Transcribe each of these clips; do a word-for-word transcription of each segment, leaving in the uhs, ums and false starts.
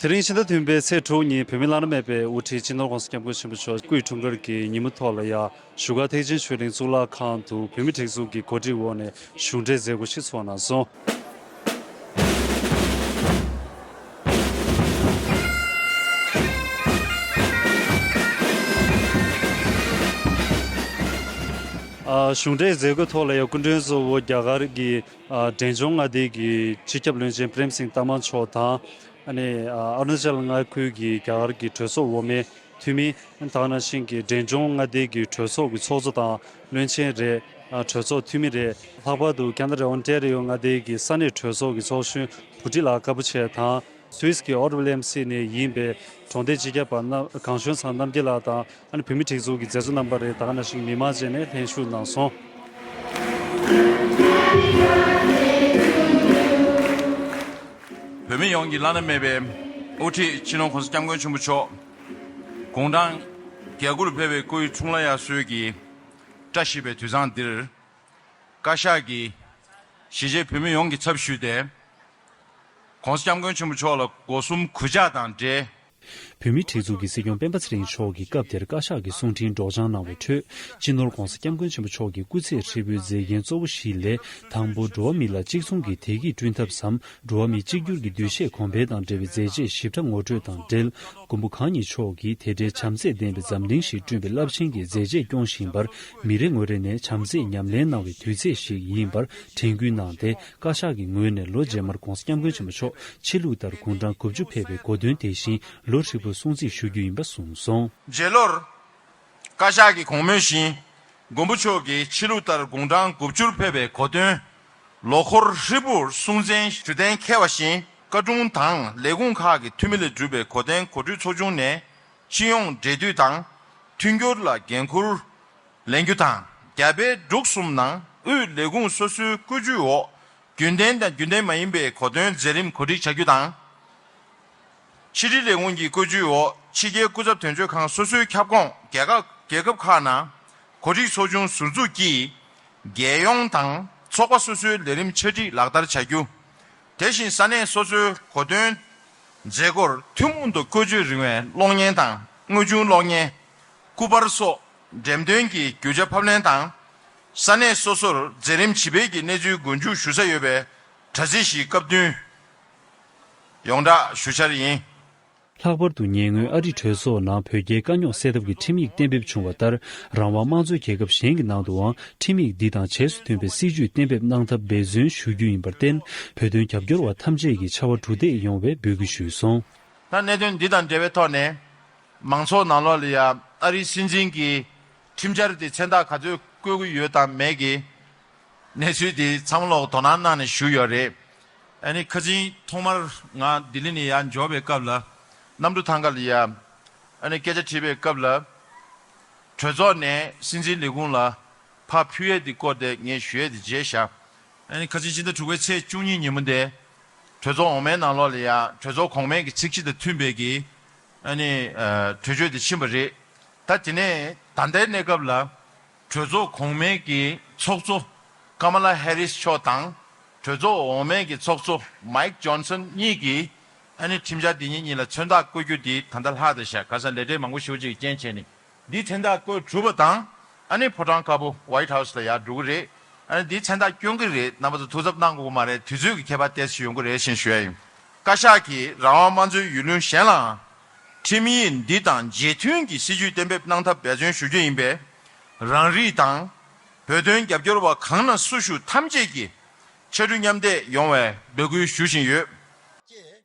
དེ་རིང་ཕྱི་ཟླ་བདུན་པའི་ཚེས་དྲུག་ཉིན་བོད་མི་བླ་ན་མེད་པའི་དབུ་ཁྲིད་སྤྱི་ནོར་༧གོང་ས་༧སྐྱབས་མགོན་ཆེན་པོ་མཆོག་སྐུའི་འཁྲུངས་སྐར་གྱི་ཉིན་མོ་ཐོག་ལ་ཡ། བཞུགས་སྒར་ཐེག་ཆེན་ཆོས་གླིང་གཙུག་ལག་ཁང་དུ་བོད་མིའི་སྒྲིག་འཛུགས་ཀྱི་གོ་སྒྲིག་འོག་ནས་གཞུང་འབྲེལ་མཛད་སྒོ་ཞིག་ཚོགས་གནང་སོང་། ཨ། གཞུང་འབྲེལ་མཛད་སྒོའི་ཐོག་ལ་ཡང་སྐུ་མགྲོན་གཙོ་བོ་རྒྱ་གར་གྱི་ཨ། འབྲས་ལྗོངས་མངའ་སྡེ་གི་སྤྱི་ཁྱབ་བློན་ཆེན་པྲེམ་སིང་ཏཱ་མན་མཆོག་དང་། ཨ་ནི་ཨ། ཨ་རུ་ན་ཅལ་མངའ་ཁུལ་གྱི་རྒྱ་གར་གྱི་གྲོས་ཚོགས་འོག་མའི་འཐུས་མི། ད་ག་ནང་བཞིན་གྱི་འབྲས་ལྗོངས་མངའ་སྡེ་གི་གྲོས་ཚོགས་ཀྱི་ཚོགས་གཙོ་དང་བློན་ཆེན་རེད། ཨ། གྲོས་ཚོགས་འཐུས་མི་རེད། ལྷག་པར་དུ་ཁ་ན་ཌ་ཨོན་ཊེ་རི་ཡོ་མངའ་སྡེ་གི་ས་གནས་གྲོས་ཚོགས་ཀྱི་ཚོགས་གཞོན་བུ་ཁྲིད་ལགས་དཀར་པོ་ཆེ་དང་། སུད་སི་གི་ཨོ་ཊ་ཝི་ལི་ཡམ་སི་ནས་ཡིན་པའི་གྲོང་སྡེ་སྤྱི་ཁྱབ་པ་གངས་ཞོན་ཚང་རྣམ་རྒྱལ་ལགས་དང་། ཨ་ནི་བོད་མིའི་སྒྲིག་འཛུགས་ཀྱི་མཛད་གཙོ་རྣམ་པ་རེད། ད་ག་ནང་བཞིན་མི་མང་བཅས་ནས་ལྷན་ཞུགས་གནང་སོང་། བོད་མི་ཡོངས་ཀྱི་བླ་ན་མེད་པའི་དབུ་ཁྲིད་སྤྱི་ནོར་༧གོང་ས་༧སྐྱབས་མགོན་ཆེན་པོ་མཆོག་དགུང་གྲངས་བརྒྱད་དགུ་ལ་ཕེབས་པའི་སྐུའི་འཁྲུངས་ལྷ་དབྱར་གསོལ་གྱི་བཀྲ་ཤིས་པའི་དུས་བཟང་འདིར། བཀའ་ཤག་གིས་གཞིས་བྱེས་བོད་མི་ཡོངས་ཀྱི་ཚབ་ཞུས་ཏེ། ༸གོང་ས་༸སྐྱབས་མགོན་ཆེན་པོ་མཆོག་ལ་སྒོ་གསུམ་གུས་ཕྱག་དང་འབྲེལ། བོད་མིའི་སྒྲིག་འཛུགས་ཀྱི་སྲིད་སྐྱོང་སྤེན་པ་ཚེ་རིང་མཆོག་གིས་སྐབས་དེར་བཀའ་ཤག་གི་གསུང་འཕྲིན་སྒྲོག་སྦྱང་གནང་བའི་ཁྲོད། སྤྱི་ནོར་༸གོང་ས་༸སྐྱབས་མགོན་ཆེན་པོ་མཆོག་གི་སྐུ་ཚེ་ཧྲིལ་པོའི་མཛད་འགན་གཙོ་བོ་བཞི་ལས། དང་པོ། འགྲོ་བ་མི་ལ་གཅིག་མཚུངས་ཀྱི་བདེ་སྐྱིད་བསྐྲུན་ཐབས་སམ། འགྲོ་བ་མིའི་གཅིག་གྱུར་གྱི་འདུ་ཤེས་གོང་འཕེལ་དང་འབྲེལ་བའི་མཛད་རྗེས་ཞིབ་ཕྲ་ངོ་སྤྲོད་དང་འབྲེལ། མགོན་པོ་གང་ཉིད་མཆོག་གིས་དེ་འདྲའི་བྱམས་བརྩེས་ལྡན་པའི་འཛམ་གླིང་ཞིག་བསྐྲུན་པའི་རླབས་ཆེན་གྱི་མཛད་རྗེས་སྐྱོང་བཞིན་པར། མི་རེ་ངོ་རེ་ནས་བྱམས་བརྩེས་ཉམས་ལེན་གནང་བའི་དུས་ཚེས་ཤིག་ཡིན་པར་དྲན་སྐུལ་གནང་སྟེ། བཀའ་ཤག་གི་ངོས་ནས་ལོ་རྗེས་མར་༸གོང་ས་༸སྐྱབས་མགོན་ཆེན་པོ་མཆོག་ཕྱི་ལུགས་ལྟར་དགུང་གྲངས་དགུ་བཅུ་ཕེབས་པའི་གོ་སྟོན་དེ་བཞིན་ལོ་ཧྲིལ་པོར་སྲུང་བརྩི་ཞུ་རྒྱུ་ཡིན་པ་གསུངས་སོང་། རྗེས་ལོར། བཀའ་ཤག་གི་དགོངས་མོས་བཞིན། མགོན་པོ་མཆོག་གིས་ཕྱི་ལུགས་ལྟར་དགུང་གྲངས་དགུ་བཅུར་ཕེབས་པའི་གོ་སྟོན། ལོ་འཁོར་ཧྲིལ་པོར་སྲུང་བརྩི་ཞུ་གཏན་འཁེལ་བ་བཞིན། བཀའ་དྲུང་དང་ལས་ཁུངས་ཁག་གི་འཐུས་མི་ལས་གྲུབ་པའི་གོ་སྟོན་གོ་སྒྲིག་ཚོགས་ཆུང་ནས། སྤྱི་ཡོངས་འབྲེལ་མཐུད་དང་། མཐུན་འགྱུར་ལ་འགན་འཁུར་ལེན་རྒྱུ་དང་། རྒྱ་བལ་འབྲུག་གསུམ་ནང་དབུས་ལས་ཁུངས་སོ་སོའི་བཀོད་ཇུས་འོག་རྒྱུན་ལྡན་དང་རྒྱུན་ལྡན་མ་ཡིན་པའི་གོ་སྟོན་མཛད་རིམ་གོ་སྒྲིག་བྱ་རྒྱུ་དང་། ཕྱི་དྲིལ་ལས་ཁུངས་ཀྱི་བཀོད་ཇུས་འོག་ཕྱི་རྒྱལ་སྐུ་ཚབ་དོན་གཅོད་ཁང་སོ་སོའི་ཁྱབ་ཁོངས་རྒྱལ་ཁབ་རྒྱལ་ཁབ་ཁག་ནང་གོ་སྒྲིག་ཚོགས་ཆུང་ཟུར་འཛུགས་ཀྱིས། རྒྱལ་ཡོངས་དང་ཚོགས་པ་སོ་སོའི་ལས་རིམ་ཆ་སྒྲིག་ལག་བསྟར་བྱ་རྒྱུ། དེ་བཞིན་ས་གནས་སོ་སོའི་གོ་སྟོན་མཛད་སྒོར་ཐུན་མོང་དུ་བཀོལ་སྤྱོད་རིང་བའི་གློག་བརྙན་དང་དངོས་བྱུང་གློག་བརྙན། སྐུ་པར་སོགས་འགྲེམས་སྟོན་གྱི་རྒྱུ་ཆ་ཕབ་ལེན་དང་། ས་གནས་སོ་སོར་མཛད་རིམ་བྱིས་པའི་གི་གནས་ཚུལ་མགོ་མཇུག་ཞུ་ས་ཡོད་པའི་དྲ་ཚིགས་ཤིག་སྐབས་བསྟུན་ཡོངས་བསྒྲགས་ཞུ་འཆར་ཡིན། ལྷག་པར་དུ་ཉེ་སྔོན་ཨ་རིའི་གྲོས་ཚོགས་ནང་བོད་རྒྱའི་དཀའ་རྙོག་སེལ་ཐབས་ཀྱི་ཁྲིམས་ཡིག་གཏན་འབེབས་བྱུང་བ་ལྟར། རང་དབང་དམངས་གཙོའི་རྒྱལ་ཁབ་གཞན་གྱི་ནང་དུའང་ཁྲིམས་ཡིག་འདི་དང་རྗེས་སུ་མཐུན་པའི་སྲིད་ཇུས་གཏན་འབེབས་གནང་ཐབས་འབད་བརྩོན་ཞུ་རྒྱུ་ཡིན་པར་བརྟེན། བོད་དོན་རྒྱབ་སྐྱོར་བ་ཐམས་ཅད་ཀྱི་ཕྱར་བ་གྲུ་འདེགས་ཡོང་བའི་འབོད་སྐུལ་ཞུས་སོང་། ད་གནད་དོན་འདི་དང་འབྲེལ་བའི་ཐོག་ནས། མང་ཚོགས་ནང་ལོགས་ལ་ཡ་ཨ་རིའི་སྲིད་འཛིན་གྱི་ཁྲིམས་འཆར་དེ་མཚན་རྟགས་ག་ཚོད་བཀོད་ཀྱི་ཡོད་དམ་མེད་ཀྱི་གནས་ཚུལ་དེ་ཚང་མ་ལོག་དོ་སྣང་གནང་ནས་ཞུས་ཡོད་རེད། ཨ་ནི་ཁ་སང་ཐོག་མར་ང་ལྡི་ལི་ནས་ཡར་འབྱོར་བའི་སྐབས་ལ། གནམ་གྲུ་ཐང་ག་ལ་ཡ། ཨ་ནི་སྐད་ཆ་དྲིས་པའི་སྐབས་ལ། གྲོས་ཚོགས་ནས་སྲིད་འཛིན་ལས་ཁུངས་ལ་ཕར་ཕུལ་ཡས་དེ་སྐོར་དེ་ངས་ཞུ་ཡས་དེ་བརྗེད་བཞག་ཨ་ནི་ཁ་སང་ཕྱི་ཟླ་དྲུག་པའི་ཚེས་བཅུ་གཉིས་ཉིན་མོ་དེ། གྲོས་ཚོགས་འོག་མའི་ནང་ལོགས་ལ་ཡ་གྲོས་ཚོགས་གོང་མའི་གི་ཚིག་གཞི་དང་མཐུན་པའི་གི། ཨ་ནི། ཨ། གྲོས་ཆོད་དེ་ཕྱིན་པ་རེད། ད་དེ་ནས་ད་ལྟའི་གནས་སྐབས་ལ། གྲོས་ཚོགས་གོང་མའི་གི་ཚོགས་གཙོ་ཀ་མ་ལ་ཧེ་རིས་མཆོག་དང་། གྲོས་ཚོགས་འོག་མའི་གི་ཚོགས་གཙོ་མའིག་ཇོན་སན་གཉིས་ཀྱིས། ཨ་ནི་ཁྲིམས་འཆར་འདི་གཉིས་གཉིས་ལ་མཚན་རྟགས་བཀོད་རྒྱུ་འདི་ད་ལྟ་ལྷག་བསྡད་བཞག་ག་ས་ལས་བྲེལ་མང་པོ་ཞེ་པོ་ཅིག་གི་རྐྱེན་བྱས་ནས། འདི་མཚན་རྟགས་བཀོད་གྲུབ་པ་དང་། ཨ་ནི་ཕོ་བྲང་དཀར་པོ་ཝའིཊ་ཧའུ་སི་ལ་ཡར་འགྲོ་གི་རེད། ཨ་ནི་འདི་མཚན་རྟགས་སྐྱོན་གི་རེད། རྣམ་པ་ཚོ་ཐུགས་འཚབ་གནང་དགོས་ཀྱི་མ་རེད། དུས་ཚོད་ཀྱི་ཁྱད་པར་ཏོག་ཙམ་ཡོང་གི་རེད་ཞེས་ཞུ་ཡ་ཡིན། བཀའ་ཤག་གིས་རང་དབང་དམངས་གཙོའི་ཡུལ་ལུང་གཞན་ལའང་། ཁྲིམས་ཡིག་འདི་དང་རྗེས་མཐུན་གྱི་སྲིད་ཇུས་གཏན་འབེབས་གནང་ཐབས་འབད་བརྩོན་ཞུ་རྒྱུ་ཡིན་པས། རང་རིགས་དང་། བོད་དོན་རྒྱབ་སྐྱོར་བ་གང་ན་སུ་བཞུགས་ཐམས་ཅད་ཀྱིས། ཕྱར་གྲུ་མཉམ་འདེགས་ཡོང་བའི་འབོད་སྐུལ་ཞུ་བཞིན་ཡོད།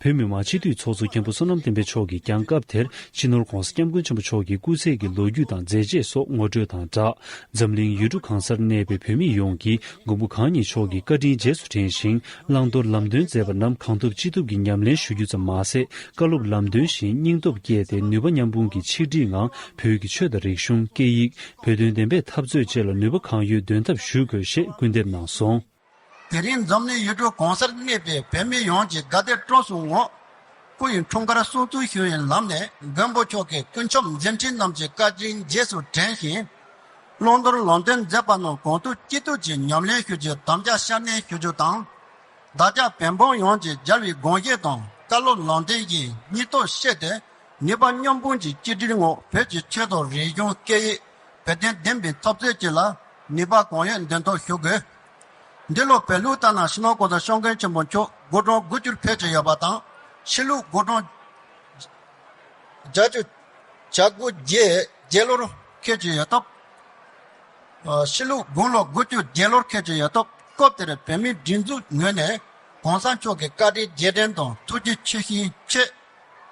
བོད་མི་མང་སྤྱི་འཐུས་ཚོགས་གཙོ་མཁན་པོ་བསོད་ནམས་བསྟན་འཕེལ་མཆོག་གིས་ཀྱང་སྐབས་དེར་སྤྱི་ནོར་༸གོང་ས་༸སྐྱབས་མགོན་ཆེན་པོ་མཆོག་གི་སྐུ་ཚེ་གི་ལོ་རྒྱུས་དང་མཛད་རྗེས་སོགས་ངོ་སྤྲོད་དང་སྦྲགས། འཛམ་གླིང་ཡུལ་གྲུ་གང་སར་གནས་པའི་བོད་མི་ཡོངས་ཀྱིས་མགོན་པོ་གང་ཉིད་མཆོག་གི་བཀའ་དྲིན་རྗེས་སུ་དྲན་ཞིང་། བླང་དོར་ལམ་སྟོན་མཛད་པ་རྣམས་གང་ཐུབ་ཅི་ཐུབ་ཀྱིས་ཉམས་ལེན་ཞུ་རྒྱུ་ཙམ་མ་ཟད། བཀའ་སློབ་ལམ་སྟོན་བཞིན་སྙིང་སྟོབས་བསྐྱེད་དེ་ནུས་པ་མཉམ་སྤུངས་ཀྱིས་ཆིག་སྒྲིལ་ངང་བོད་ཀྱི་ཆོས་དང་རིག་གཞུང་། སྐད་ཡིག་བོད་དོན་བདེན་པའི་འཐབ་རྩོད་བཅས་ལ་ནུས་པ་གང་ཡོད་འདོན་ཐབས་ཞུ་དགོས་ཞེས་སྐུལ་འདེབས་གནང་སོང་། དེ་རིང་འཛམ་གླིང་ཡུལ་གྲུ་གང་སར་གནས་པའི་བོད་མི་ཡོངས་ཀྱི་དགའ་དད་སྤྲོ་གསུམ་ངོགས། སྐུ་ཡི་འཁྲུངས་སྐར་སྲུང་བརྩི་ཞུ་བའི་ལམ་ནས་མགོན་པོ་མཆོག་གི་སྐུ་ཁམས་མཛད་འཕྲིན་རྣམས་ཀྱི་བཀའ་དྲིན་རྗེས་སུ་དྲན་ཞིང་། བླང་དོར་ལམ་སྟོན་མཛད་པ་རྣམས་གང་ཐུབ་ཅི་ཐུབ་ཀྱིས་ཉམས་ལེན་ཞུ་རྒྱུའི་དམ་བཅའ་སྐྱབས་གནས་ཞུ་རྒྱུ་དང་། བདག་ཅག་བོད་འབངས་ཡོངས་ཀྱིས་རྒྱལ་བའི་དགོངས་བཞེད་དང་ བཀའ་སློབ་ལམ་སྟོན་གྱི་སྙིང་སྟོབས་བཤད་དེ། ནུས་པ་མཉམ་སྤུངས་ཀྱི་གཅིག་སྒྲིལ་ངང་བོད་ཀྱི་ཆོས་དང་རིག་གཞུང་སྐད་ཡིག་བོད་དོན་བདེན་པའི་འཐབ་རྩོད་བཅས་ལ་ནུས་པ་གང་ཡོད་འདོན་ཐབས་ཞུ་དགོས། འདི་ལོ་བོད་ལུགས་ལྟར་ན་སྤྱི་ནོར་༸གོང་ས་༸སྐྱབས་མགོན་ཆེན་པོ་མཆོག་དགུང་གྲངས་དགུ་བཅུར་ཕེབས་ཀྱི་ཡོད་པ་དང་། ཕྱི་ལུགས་དགུང་གྲངས་བརྒྱད་ཅུ་གྱ་དགུ་རྗེས་རྒྱལ་ལོར་ཕེབས་ཀྱི་ཡོད་སྟབས། ཕྱི་ལུགས་དགུང་ལོ་དགུ་བཅུ་རྒྱལ་ལོར་ཕེབས་ཀྱི་ཡོད་སྟབས། སྐབས་དེར་བོད་མིའི་སྒྲིག་འཛུགས་ངོས་ནས་གོང་ས་མཆོག་གི་བཀའ་དྲིན་རྗེས་དྲན་དང་ཐུགས་རྗེ་ཆེ་ཞུའི་ཆེད།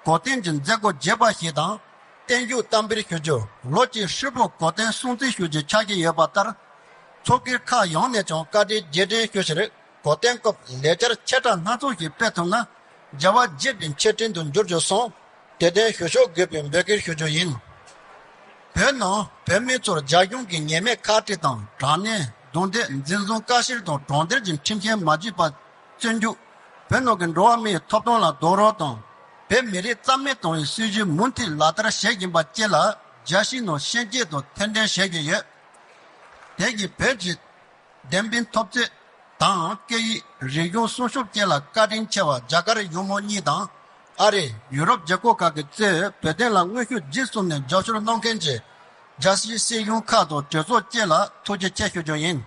གོ་སྟོན་གྱི་མཛད་སྒོ་རྒྱས་པ་ཞིག་དང་། བརྟན་བཞུགས་བསྟར་འབུལ་ཞུ་རྒྱུ། ལོ་གཅིག་ཧྲིལ་པོ་གོ་སྟོན་སྲུང་བརྩི་ཞུ་རྒྱུ་ཆགས་ཀྱི་ཡོད་པ་ལྟར། ཚོགས་སྒེར་ཁག་ཡོངས་ནས་ཀྱང་བཀའ་དྲིན་རྗེས་དྲན་ཞུ་ཕྱིར། གོ་སྟོན་སྐབས་ལས་འཆར་ཆེ་ཕྲ་སྣ་ཚོགས་ཤིག་སྤེལ་ཐུབ་ན། རྒྱལ་བ་དགྱེས་པའི་ཆེད་དོན་དུ་འགྱུར་རྒྱུ་སོང་། དེ་དོན་ཞུ་ཕྱོགས་དགོས་པའི་འབོད་སྐུལ་ཞུ་རྒྱུ་ཡིན། བོད་ནང་བོད་མི་ཚོར་རྒྱ་གཞུང་གིས་ཉེས་མེད་ཁག་དཀྲི་དང་། དྲག་གནོན། རྡུང་རྡེག། འཛིན་བཟུང་། ཀ་ཤིར་དང་གྲོང་སྡེར་གྱི་ཁྲིམས་ཆད་མ་བཅད་པར་བཙོན་འཇུག་བོད་ནང་གི་འགྲོ་བ་མིའི་ཐོབ་ཐང་ལ་རྡོག་རོལ་དང་། བོད་མི་རིགས་རྩ་མེད་གཏོང་བའི་སྲིད་བྱུས་མུ་མཐུད་ལག་བསྟར་བྱེད་བཞིན་པ་བཅས་ལ་རྒྱལ་སྤྱིའི་ནང་ཤན་འབྱེད་དང་ཐེར་འདོན་བྱེད་བཞིན་ཡོད། དེང་གི་བོད་ཀྱི་བདེན་དཔང་འཐབ་རྩོད་དང་། སྐད་ཡིག་རིག་གཞུང་སྲུང་སྐྱོབ་བཅས་ལ་བཀའ་དྲིན་ཆེ་བ་རྒྱ་གར་གཞུང་མང་གཉིས་དང་། ཨ་རི། ཡུ་རོབ་རྒྱལ་ཁབ་ཁག་གིས་གཙོས་བོད་དོན་ལ་མངོན་ཤུགས་བརྒྱུད་གསུམ་ནས་རྒྱབ་སྐྱོར་གནང་མཁན་གྱི་རྒྱལ་སྤྱིའི་སྲིད་གཞུང་ཁག་དང་གྲོས་ཚོགས་བཅས་ལ་ཐུགས་རྗེ་ཆེ་ཞུ་རྒྱུ་ཡིན།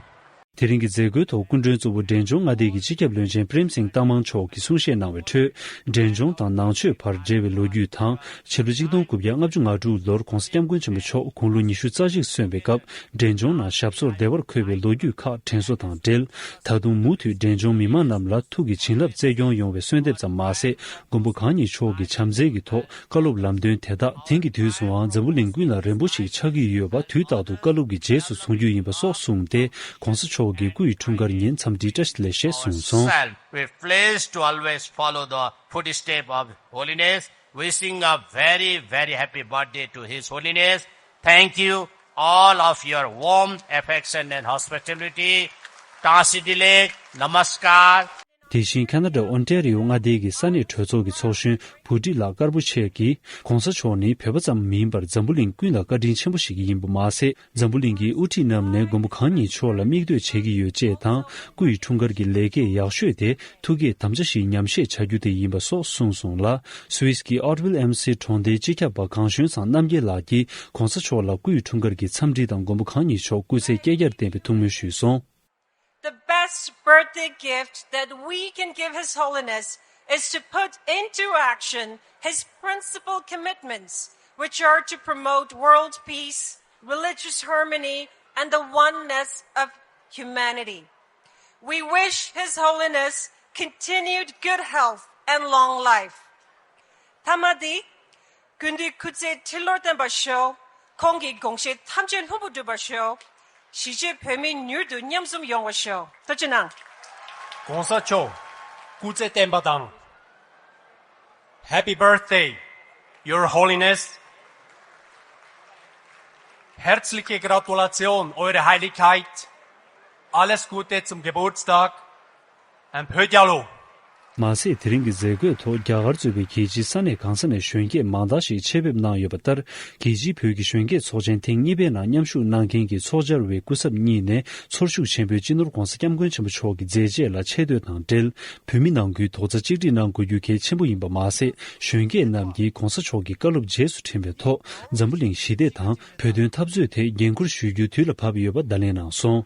དེ་རིང་གི་མཛད་སྒོའི་ཐོག་སྐུ་མགྲོན་གཙོ་བོ་འབྲས་ལྗོངས་མངའ་སྡེ་གི་སྤྱི་ཁྱབ་བློན་ཆེན་པྲེམ་སིང་ཏང་མང་མཆོག་གིས་གསུང་བཤད་གནང་བའི་ཁྲོད། འབྲས་ལྗོངས་དང་ནང་ཆོས་བར་འབྲེལ་བའི་ལོ་རྒྱུས་དང་། ཕྱི་ལོ་ཆིག་སྟོང་དགུ་བརྒྱ་ལྔ་བཅུ་ང་དྲུག་ལོར་༸གོང་ས་༸སྐྱབས་མགོན་ཆེན་པོ་མཆོག་དགུང་ལོ་ཉི་ཤུ་རྩ་གཅིག་སོན་པའི་སྐབས། འབྲས་ལྗོངས་ནང་ཞབས་སོར་བདེ་བར་འཁོད་པའི་ལོ་རྒྱུས་ཁག་དྲན་གསོ་དང་འབྲེལ། ད་དུང་མུ་མཐུད་འབྲས་ལྗོངས་མི་མང་རྣམས་ལ་ཐུགས་ཀྱི་བྱིན་རླབས་སྩལ་སྐྱོང་ཡོང་བའི་གསོལ་འདེབས་ཙམ་མ་ཟད། མགོན་པོ་གང་ཉིད་མཆོག་གི་བྱམས་བརྩེ་གི་ཐོག་བཀའ་སློབ་ལམ་སྟོན་དེ་དག་དེང་གི་དུས་སུའང་འཛམ་བུ་གླིང་ཀུན་ལ་རིམ་པ་ཞིག་ཆགས་ཀྱི་ཡོད་པ་དུས་རྟག་ཏུ་བཀའ་སློབ་ཀྱི་རྗེས་སུ་བཟུང་རྒྱུ་ཡིན་པ་སོགས་གསུངས་ཏེ། ༸གོང་ས་མཆོག་གི་སྐུ་ཡི་འཁྲུངས་སྐར་ཉིན་འཚམས་འདྲི་བཀྲ་ཤིས་བདེ་ལེགས་ཞེས་གསུངས་སོང་། Myself, we pledge to always follow the footstep of Holiness. Wishing a very, very happy birthday to His Holiness. Thank you, all of your warm affection and hospitality. ཀྲང་ཞི་བདེ་ལེགས། ནམ་སྐར། དེ་བཞིན་ཁ་ན་ཌ་ཨོན་ཊ་རི་ཡོ་མངའ་སྡེ་གི་ས་གནས་གྲོས་ཚོགས་ཀྱི་ཚོགས་གཞོན་བུ་ཊི་ལགས་དཀར་པོ་ཆེ་གིས། ༸གོང་ས་མཆོག་ནི་བོད་པ་ཙམ་མིན་པར་འཛམ་བུ་གླིང་ཀུན་ལ་བཀའ་དྲིན་ཆེན་པོ་ཞིག་ཡིན་པ་མ་ཟད། འཛམ་བུ་གླིང་གི་དབུ་ཁྲིད་རྣམས་ནས་མགོན་པོ་གང་ཉིད་མཆོག་ལ་མིག་ལྟོས་བྱེད་ཀྱི་ཡོད་ཅེས་དང་། སྐུ་ཡི་འཁྲུངས་སྐར་གྱི་ལེགས་སྐྱེས་ཡག་ཤོས་དེ། ཐུགས་བསྐྱེད་དམ་བཅའ་ཞིག་ཉམས་བཞེས་བྱ་རྒྱུ་དེ་ཡིན་པ་སོགས་གསུངས་སོང་ལ། སུད་སི་གི་ཨོ་ཊི་ཝིལ་ཨེམ་སི་གྲོང་སྡེའི་སྤྱི་ཁྱབ་པ་གངས་གཞོན་ཚང་རྣམ་རྒྱལ་ལགས་ཀྱིས་༸གོང་ས་མཆོག་ལ་སྐུ་ཡི་འཁྲུངས་སྐར་གྱི་འཚམས་འདྲི་དང་མགོན་པོ་གང་ཉིད་མཆོག་སྐུ་ཚེ་བསྐལ་བརྒྱར་བརྟན་པའི་ཐུགས་སྨོན་ཞུས་སོང་། The best birthday gift that we can give His Holiness is to put into action his principal commitments, which are to promote world peace, religious harmony, and the oneness of humanity. We wish His Holiness continued good health and long life. ཐ་མ་འདི། ཀུན་འདུས་སྐུ་ཚེ་ཁྲི་ལོར་བརྟན་པར་ཤོག་ཁོང་གི་དགོངས་བཞེད་ཐམས་ཅད་ལྷུན་པོར་འགྲུབ་པར་ཤོག་གཞིས་བྱེས་བོད་མི་མྱུར་དུ་མཉམ་འཛོམས་ཡོང་བར་ཤོག་ཐུགས་རྗེ་གནང་། ༸གོང་ས་མཆོག་སྐུ་ཚེ་བརྟན་པ་དང་། Happy birthday, Your Holiness. Herzliche Gratulation, Eure Heiligkeit. Alles Gute zum Geburtstag. Ein Pödialo. མ་ཟད། དེ་རིང་གི་མཛད་སྒོའི་ཐོག་རྒྱ་གར་གཙོས་པའི་རྒྱལ་སྤྱིའི་ས་གནས་གང་ས་ནས་གཞོན་སྐྱེས་མང་དག་ཞིག་ཆེད་ཕེབས་གནང་ཡོད་པ་ལྟར། རྒྱལ་སྤྱིའི་བོད་ཀྱི་གཞོན་སྐྱེས་ཚོགས་ཆེན་ཐེངས་གཉིས་པའི་ནང་མཉམ་ཞུགས་གནང་མཁན་གྱི་ཚོགས་བཅར་བའི་སྐུ་ཚབ་གཉིས་ནས། ཚོར་ཤུགས་ཆེན་པོས་སྤྱི་ནོར་༸གོང་ས་༸སྐྱབས་མགོན་ཆེན་པོ་མཆོག་གི་མཛད་རྗེས་ལ་ཆེ་བསྟོད་དང་འབྲེལ། བོད་མི་ནང་ཁུལ་རྡོག་རྩ་གཅིག་སྒྲིལ་གནང་དགོས་རྒྱུ་གལ་ཆེན་པོ་ཡིན་པ་མ་ཟད། གཞོན་སྐྱེས་རྣམས་ཀྱིས་༸གོང་ས་མཆོག་གི་བཀའ་སློབ་རྗེས་སུ་དྲན་པའི་ཐོག་འཛམ་བུ་གླིང་ཞི་བདེ་དང་བོད་དོན་འཐབ་རྩོད་ཐད་འགན་འཁུར་ཞུ་རྒྱུ་དུས་ལ་བབ་ཡོད་པ་བརྡ་ལན་གནང་སོང་།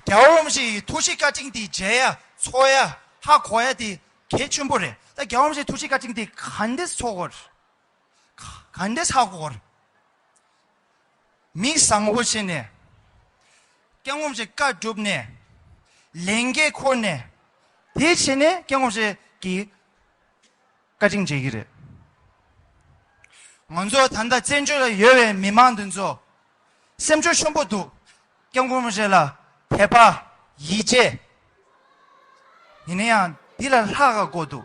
རྒྱལ་བ་རིན་པོ་ཆེ་ཡི་ཐུགས་རྗེ་བཀའ་དྲིན་དེ་མཇལ་ཡ། ཚོར་ཡ། ཧ་གོ་ཡ་དེ་གལ་ཆེན་པོ་རེད། ད་རྒྱལ་བ་རིན་པོ་ཆེའི་ཐུགས་རྗེ་བཀའ་དྲིན་དེ་ག་འདྲས་ཚོར་གོ་རེད། ག་འདྲས་ཧ་གོ་གོ་རེད། མིག་བཟང་པོ་བྱས་ནས། སྐྱབས་མགོན་རིན་པོ་ཆེ་བཀའ་བསྒྲུབས་ནས། ལས་འགན་འཁུར་ནས། དེ་བྱས་ནས་སྐྱབས་མགོན་རིན་པོ་ཆེ་གི་བཀའ་དྲིན་འཇལ་གྱི་རེད། ང་ཚོ་ད་ལྟ་བཙན་བྱོལ་ལ་ཡོད་པའི་མི་མང་འདི་ཚོ་སེམས་ཤུགས་ཆེན་པོ་འདུག་སྐྱབས་མགོན་རིན་པོ་ཆེ་ལ་དད་པ། ཡིད་ཆེས། ཡིན་ན་ཡང་འདི་ལ་ལྷག་ག་དགོས་འདུག་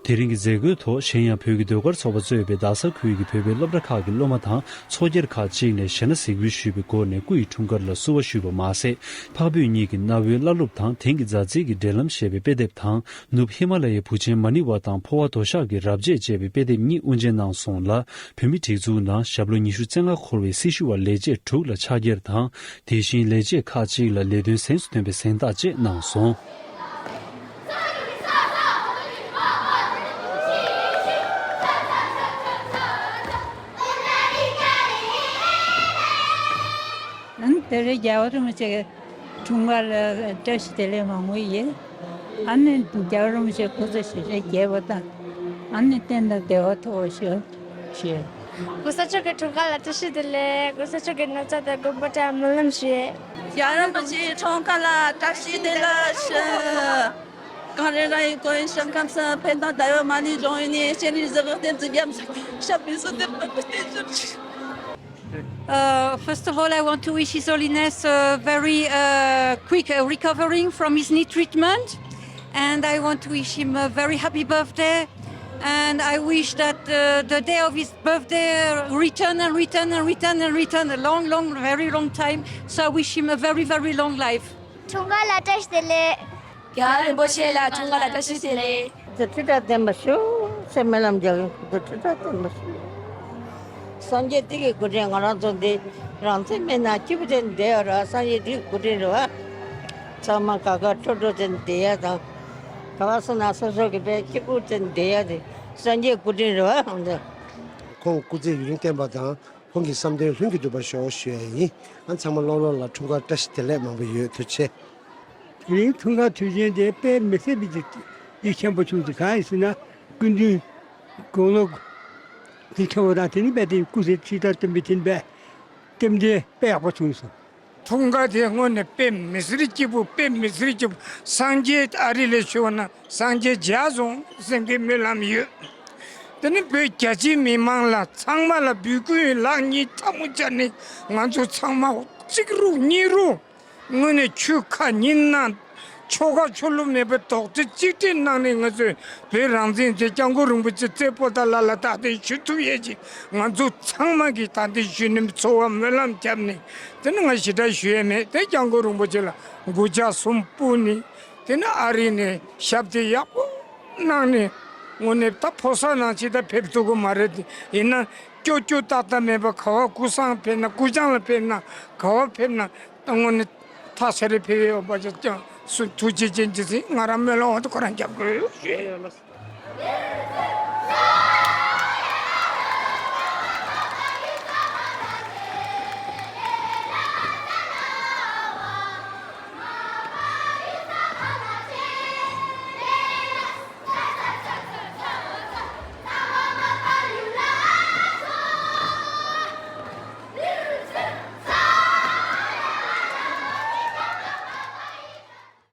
དེ་རིང་གི་མཛད་སྒོའི་ཐོག་གཞན་ཡང་བོད་ཀྱི་ཟློས་གར་ཚོགས་པ་གཙོས་པའི་རྡ་ས་ཁུལ་གྱི་བོད་པའི་སློབ་གྲྭ་ཁག་གི་སློབ་མ་དང་ཚོགས་སྒེར་ཁག་ཅིག་ནས་གཞས་སྣ་གཟིགས་འབུལ་ཞུས་པའི་སྒོ་ནས་སྐུ་ཡི་འཁྲུངས་སྐར་ལ་བསུ་བ་ཞུས་པ་མ་ཟད། འཕགས་བོད་གཉིས་ཀྱི་གནའ་བོའི་བླ་སློབ་དང་དེང་གི་མཛའ་བརྩེ་གི་འབྲེལ་ལམ་ཞེས་པའི་དཔེ་དེབ་དང་། ནུབ་ཧི་མ་ལ་ཡའི་བུ་ཆེན་མ་ཎི་བ་དང་འཕོ་བ་དོ་ཞག་གི་རབ་བྱེད་ཅེས་པའི་དཔེ་དེབ་གཉིས་དབུ་འབྱེད་གནང་སོང་ལ། བོད་མིའི་སྒྲིག་འཛུགས་ནང་ཞབས་ལོ་ཉི་ཤུ་རྩ་ལྔ་འཁོར་བའི་སྲི་ཞུ་བ་ལས་བྱེད་དྲུག་ལ་ཕྱག་འཁྱེར་དང་། དེ་བཞིན་ལས་བྱེད་ཁག་ཅིག་ལ་ལས་དོན་གཟེངས་སུ་ཐོན་པའི་གཟེངས་རྟགས་བཅས་གནང་སོང་། དེ་རིང་རྒྱལ་བ་རིན་པོ་ཆེ་གི་འཁྲུངས་སྐར་ལ་བཀྲ་ཤིས་བདེ་ལེགས་མང་པོ་ཡོད། ཨ་ནི་རྒྱལ་བ་རིན་པོ་ཆེ་སྐུ་ཚེ་ཞེ་དྲག་རྒྱས་པ་དང་། ཨ་ནི་བསྟན་དང་བདེ་བ་ཐོབ་པ་ཞུ་ཞུ། གོང་ས་མཆོག་གི་འཁྲུངས་སྐར་ལ་བཀྲ་ཤིས་བདེ་ལེགས། གོང་ས་མཆོག་གི་ན་ཚ་དང་དགོངས་པ་དྲན་སྨོན་ལམ་ཞུ། རྒྱལ་བ་རིན་པོ་ཆེའི་འཁྲུངས་སྐར་ལ་བཀྲ་ཤིས་བདེ་ལེགས་ཞུ། གངས་རི་ར་ཡི་ཀོ་ཡི་ཤང་ཁམས་སུ་ཕན་དང་ཟླ་བའི་མ་ཎི་སྒྲོན་ཡོད་ནས། སྤྱན་རས་གཟིགས་དབང་བསྟན་འཛིན་རྒྱ་མཚོ་ཞབས་པད་སྲིད་མཐའི་བར་དུ་བརྟན་གྱུར་ཅིག། Uh, first of all, I want to wish His Holiness a very uh, quick uh, recovering from his knee treatment. And I want to wish him a very happy birthday. And I wish that uh, the day of his birthday return and return and return and return a long, long, very long time. So I wish him a very, very long life. འཁྲུངས་སྐར་ལ་བཀྲ་ཤིས་བདེ་ལེགས། རྒྱལ་བ་རིན་པོ་ཆེ་ལ་འཁྲུངས་སྐར་ལ་བཀྲ་ཤིས་བདེ་ལེགས། ཁོ་ཚོ་ཁྲི་ཕྲག་བརྟན་པ་ཤོག་ཟེར་སྨོན་ལམ་རྒྱག་གི། ཁོ་ཚོ་ཁྲི་ཕྲག་བརྟན་པ་ཤོག་སངས་རྒྱས་གཏེར་གྱི་སྐུ་ཕྲེང་ང་རང་ཚོ་འདི་རང་བཙན་མེད་ན་སྐྱིད་པོ་བྱས་ནས་བསྡད་ཡོད་རེད་བ། སངས་རྒྱས་གཏེར་གྱི་སྐུ་ཕྲེང་རེད་བ། ཚང་མ་དགའ་དགའ་སྤྲོ་སྤྲོ་བྱས་ནས་བསྡད་ཡ་དང་། ག་པར་སོང་ན་སོ་སོ་གི་དཔེ་སྐྱིད་པོ་བྱས་ནས་བསྡད་ཡ་དེ་སངས་རྒྱས་སྐུ་ཕྲེང་རེད་བ། ཁོང་སྐུ་ཚེ་ཡུན་རིང་བརྟན་པ་དང་། ཁོང་གི་བསམ་དོན་ལྷུན་གྱིས་འགྲུབ་པར་ཤོག་ཞུ་ཡ་ཡིན། ཨ་ཚང་མ་བློ་ལོག་ལ་འཁྲུངས་སྐར་བཀྲ་ཤིས་བདེ་ལེགས་མང་པོ་ཡོད། ཐུགས་རྗེ་ཆེ། དེ་རིང་འཁྲུངས་སྐར་དུས་ཆེན་དེ་དཔེ་མི་སྲིད་པའི་གི་ཡིད་ཆེན་པོ་བྱུང་སོང་། གང་ཡིན་ཟེར་ན་སྐུ་མདུན་དགུང་ལོ་དེ་ཐོན་པ་དང་། དེ་ནི་དཔེ་དེ་སྐུ་ཚེ་ཁྲི་ཕྲག་བརྟན་པའི་དེ་ནི་དཔེ་རྟེན་འབྲེལ་དཔེ་ཡག་པོ་བྱུང་སོང་། འཁྲུངས་སྐར་དེ་དངོས་གནས་དཔེ་མི་སྲིད་སྐྱིད་པོ། དཔེ་མི་སྲིད་སྐྱིད་པོ། སངས་རྒྱས་ཨ་རི་ལ་བཞུགས་ན་སངས་རྒྱས་མཇལ་སོང་ཟེར་གྱི་སྨོན་ལམ་ཡོད། དེ་ནི་བོད་རྒྱ་ཆེའི་མི་མང་ལ་ཚང་མ་ལ་འབོད་སྐུལ་ཡིན། ལག་གཉིས་ཐལ་མོ་སྦྱར་ནས་ང་ཚོ་ཚང་མ་གཅིག་རུ་གཉིས་རུ། དངོས་གནས་ཆོལ་ཁ་གཉིས་ན་ཆོལ་ཁ་ཆོ་ལོ་མེད་པའི་རྡོག་རྩ་གཅིག་སྒྲིལ་གནང་ནས། ང་ཚོས་བོད་རང་བཙན་དེ་སྐྱབས་མགོན་རིན་པོ་ཆེ་བཙན་པོ་དང་ལ་ལ་དག་དེ་ཞུ་ཐུབ་ཡས་ཀྱི། ང་ཚོ་ཚང་མ་གིས་ད་ལྟའི་གཞོན་ནུའི་འཚོ་བ་སྨོན་ལམ་བརྒྱབ་ནས། དེ་ནི་ང་ཞེ་དྲག་ཞུ་ཡས་མེད། དེ་སྐྱབས་མགོན་རིན་པོ་ཆེ་ལ་མགོ་ལྕགས་གསུམ་སྤུངས་ནས། དེ་ནི་ཨ་རི་ནས་ཞབས་འདེགས་ཡག་པོ་གནང་ནས། དངོས་གནས་ད་ཕོ་གསར་ནང་ཅིག་ད་ཕེབས་ཐུབ་ཀྱི་མ་རེད་དེ། ཡིན་ན་སྐྱོ་སྐྱོ་ཏག་ཏག་མེད་པ། ག་བ་སྐུ་སྲུང་ཕེབས་ན། སྐུ་བྱང་ལ་ཕེབས་ན། ག་བ་ཕེབས་ན། ད་དངོས་གནས་ཐག་ཆོད་རེ་ཕེབས་ཡོད་པ་ཅིག་ཀྱང་སུ་ཐུགས་རྗེ་ཅན་གྱི་ཚིག་ང་རང་སྨོན་ལམ་འོག་ཏུ་ཁོ་རང་རྒྱབ་དགོས་ཞུ་ཡས་ཡོད་ལགས།